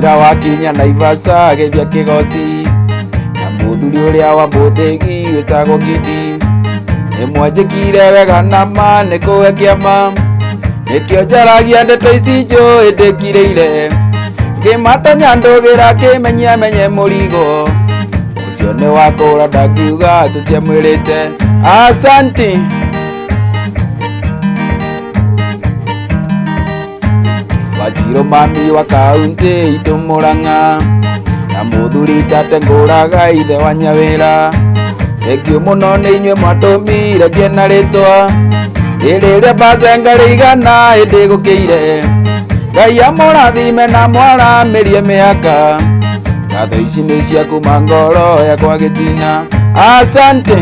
Gabira wakinya Naivasha geithia Kĩgoci na mũthuri ũrĩa wa mũthĩgi wĩtagwo Kidi. Nĩmwanjĩkire wega na ma nĩ kũhe kĩama, nĩkĩo njaragia ndeto ici njũĩ ndĩkirĩire. Ngĩmatonya ndũgĩra kĩmenyia menye mũrigo ũcio nĩ wakũra, ndangiuga tũtiamwĩrĩte. Asanti. Wanjirũ mami wa kaunti itũ Mũrang'a na mũthuri tate ngũraga ithe wa Nyawĩra. Thengiũ mũno nĩ inyuĩ mwatũmire ngĩe na rĩtwa rĩrĩa Bazenga rĩigana ĩndĩ gũkĩire. Ngai amũrathime na mwaramĩrie mĩhaka. Ngatho ici nĩ cia kuma ngoro yakwa gĩtina. Asante.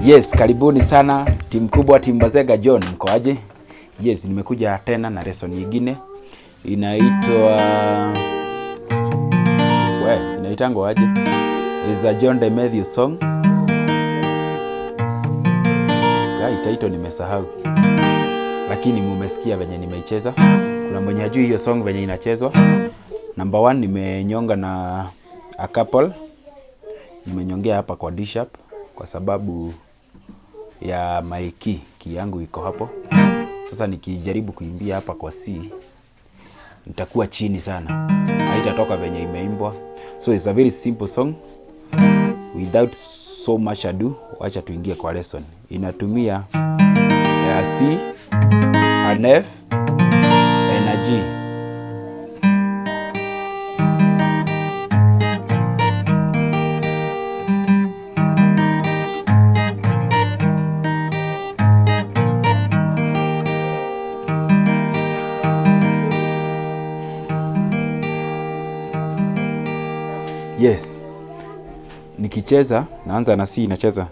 Yes, karibuni sana timu kubwa, timu Bazenga John, mko aje? Yes, nimekuja tena na lesson nyingine inaitwa inaitangwa aje? Is a John de Matthew song. Guy, title nimesahau, lakini mumesikia venye nimeicheza. Kuna mwenye hajui hiyo song venye inachezwa. Number one, nimenyonga na a couple, nimenyongea hapa kwa D sharp kwa sababu ya my key, key yangu iko hapo. Sasa nikijaribu kuimbia hapa kwa C nitakuwa chini sana, haitatoka venye imeimbwa. So it's a very simple song without so much ado. Wacha tuingie kwa lesson. Inatumia C, an F and a G. Yes, nikicheza naanza na C, nacheza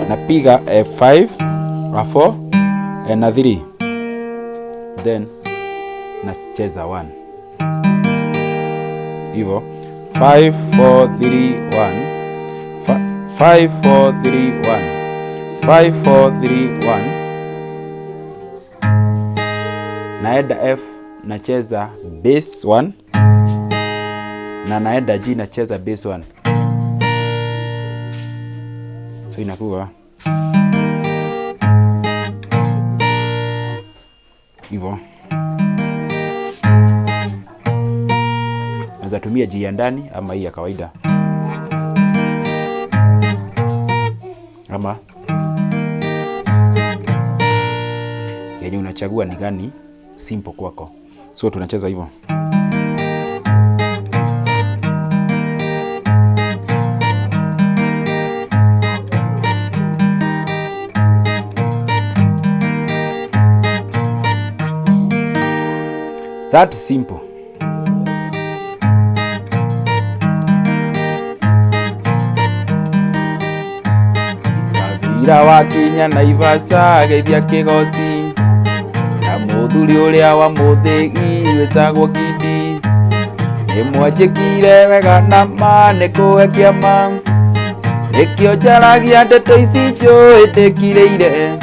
napiga F5, A4 and a 3, then nacheza 1 hivyo 5 4 3 1 5 4 3 1 5 4 3 1, naenda F nacheza bass 1 na naenda G nacheza bass 1, so inakuwa hivyo. Naweza tumia G ya ndani ama hii ya kawaida, ama yenye unachagua ni gani simple kwako. So tunacheza hivyo. That simple. Gabira wakinya Naivasha geithia Kĩgoci na mũthuri ũrĩa wa mũthĩgi wĩtagwo Kidi. Nĩmwanjĩkire wega na ma nĩ kũhe kĩama, nĩkĩo njaragia ndeto ici njũĩ ndĩkirĩire.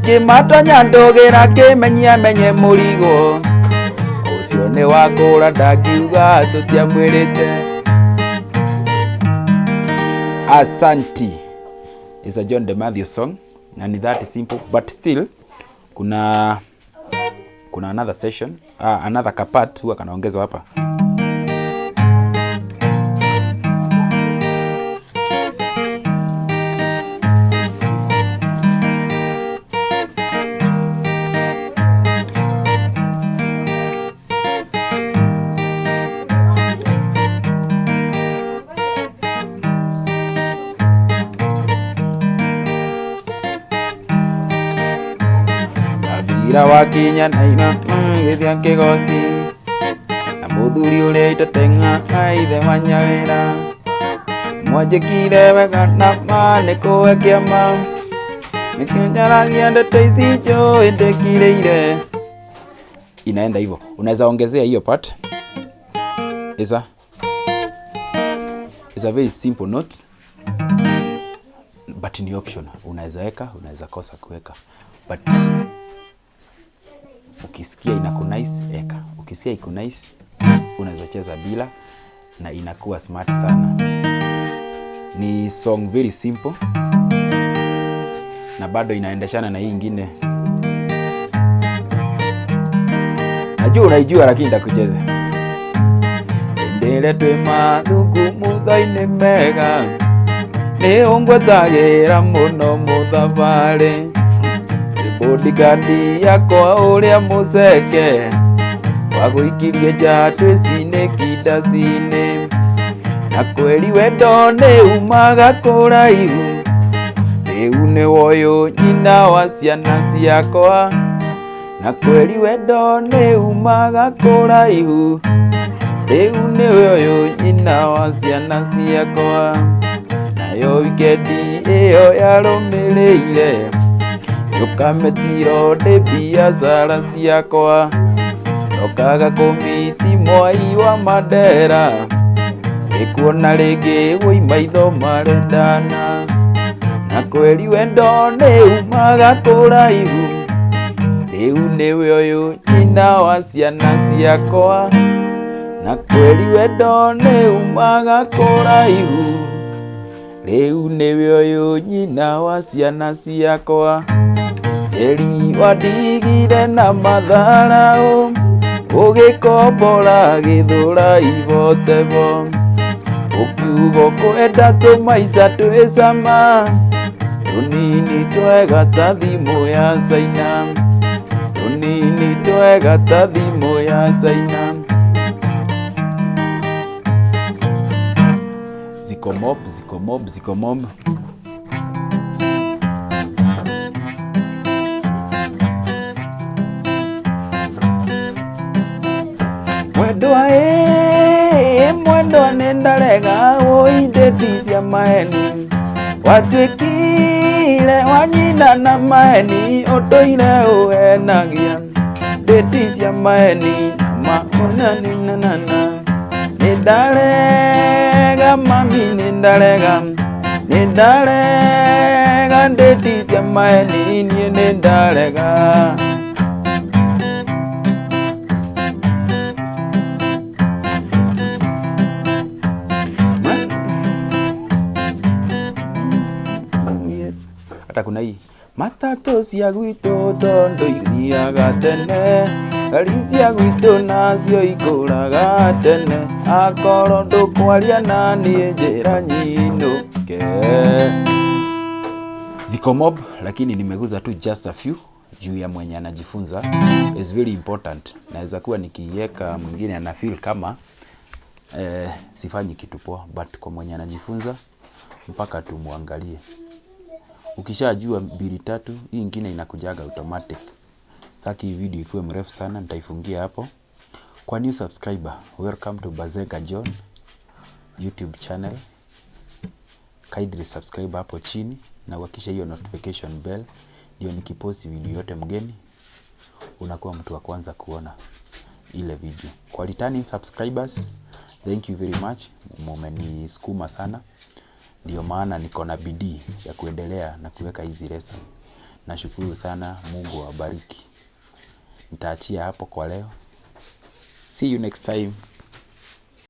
Ngĩmatonya ndũgĩra kĩmenyia menye mũrigo ũcio nĩ wakũra, ndangiuga tũtiamwĩrĩte. Asanti. It's a John de Matthew song na ni that simple, but still kuna another session, another kapart huwa kanaongezwa hapa. Gabira wakinya Naima gĩthia Kĩgoci na mũthuri ũrĩa itateng'a ithe wa Nyawĩra. Mwanjĩkire wega na ma nĩ kũhe kĩama, nĩkĩo njaragia ndeto ici njũĩ ndĩkirĩire. Inaenda hivyo. Unaweza ongezea hiyo part. Is a very simple note, but ni optional. Unaweza weka, unaweza kosa kuweka, but ukisikia inaku nice, eka. Ukisikia iko nice, unaweza cheza bila na inakuwa smart sana. Ni song very simple na bado inaendeshana na hii ingine. Najua unaijua, lakini nitakucheza. Hĩndĩ ĩrĩa twĩ mathungumutho-inĩ mega, nĩ ũngwetagĩra mũno mũthabarĩ, bodyguard yakwa ũrĩa mũceke wagũikirie nja twĩcinĩ kindacinĩ, na kweri wendo nĩ umaga kũraihu, rĩu nĩ woyũ nyina wa ciana ciakwa, na kweri wendo nĩ umaga kũraihu, rĩu nĩwe ũyũ nyina wa ciana ciakwa. Nayo wikendi ĩyo yarũmĩrĩire, ngĩũka ndĩ biacara ciakwa, ndokaga kũmiti mwai wa Mandera, ngĩkuona rĩngĩ wũi maitho marendana, na kweri wendo nĩ umaga kũraihu, rĩu nĩwe ũyũ nyina wa ciana ciakwa, na kweri wendo nĩ umaga kũraihu, rĩu nĩwe ũyũ nyina wa ciana ciakwa. Njeri wandigire na matharaũ, ũgĩkombora gĩthũra ibotebo, ũkiuga ũkwenda tũmaica twĩ cama, tũnini twega ta thimũ ya Caina, tũnini twega ta thimũ ya Caina. Ziko mob, ziko mob, ziko mob. Mwendwa ĩ, mwendwa nĩ ndarega wũindĩti cia maeni, watuĩkire wa nyina na maeni, ũtũire ũhenagia ndĩti cia maeni maonani nanana. Nĩ ndarega mami, nĩ ndarega, nĩ ndarega ndĩti cia maeni, niĩ nĩ ndarega. Hata kuna hii matatũ cia gwitũ tondũ ithiaga tene, ngari cia gwitũ nacio ikũraga tene, akorwo ndũkwaria na niĩ njĩra nyinũke. Ziko mob, lakini nimeguza tu just a few juu ya mwenye anajifunza is very important. Naweza kuwa nikiweka mwingine ana feel kama sifanyi kitu poa, but kwa mwenye anajifunza mpaka tumuangalie. Ukishajua mbili tatu, hii ingine inakujaga automatic. Sitaki hii video ikuwe mrefu sana, nitaifungia hapo. Kwa new subscriber, welcome to Bazega John YouTube channel. Kindly subscribe hapo chini na uhakishe hiyo notification bell, ndio nikiposti video yote mgeni unakuwa mtu wa kwanza kuona ile video. Kwa returning subscribers, thank you very much, mumenisukuma sana, ndio maana niko na bidii ya kuendelea na kuweka hizi lesson. Nashukuru sana, Mungu awabariki. Nitaachia hapo kwa leo. See you next time.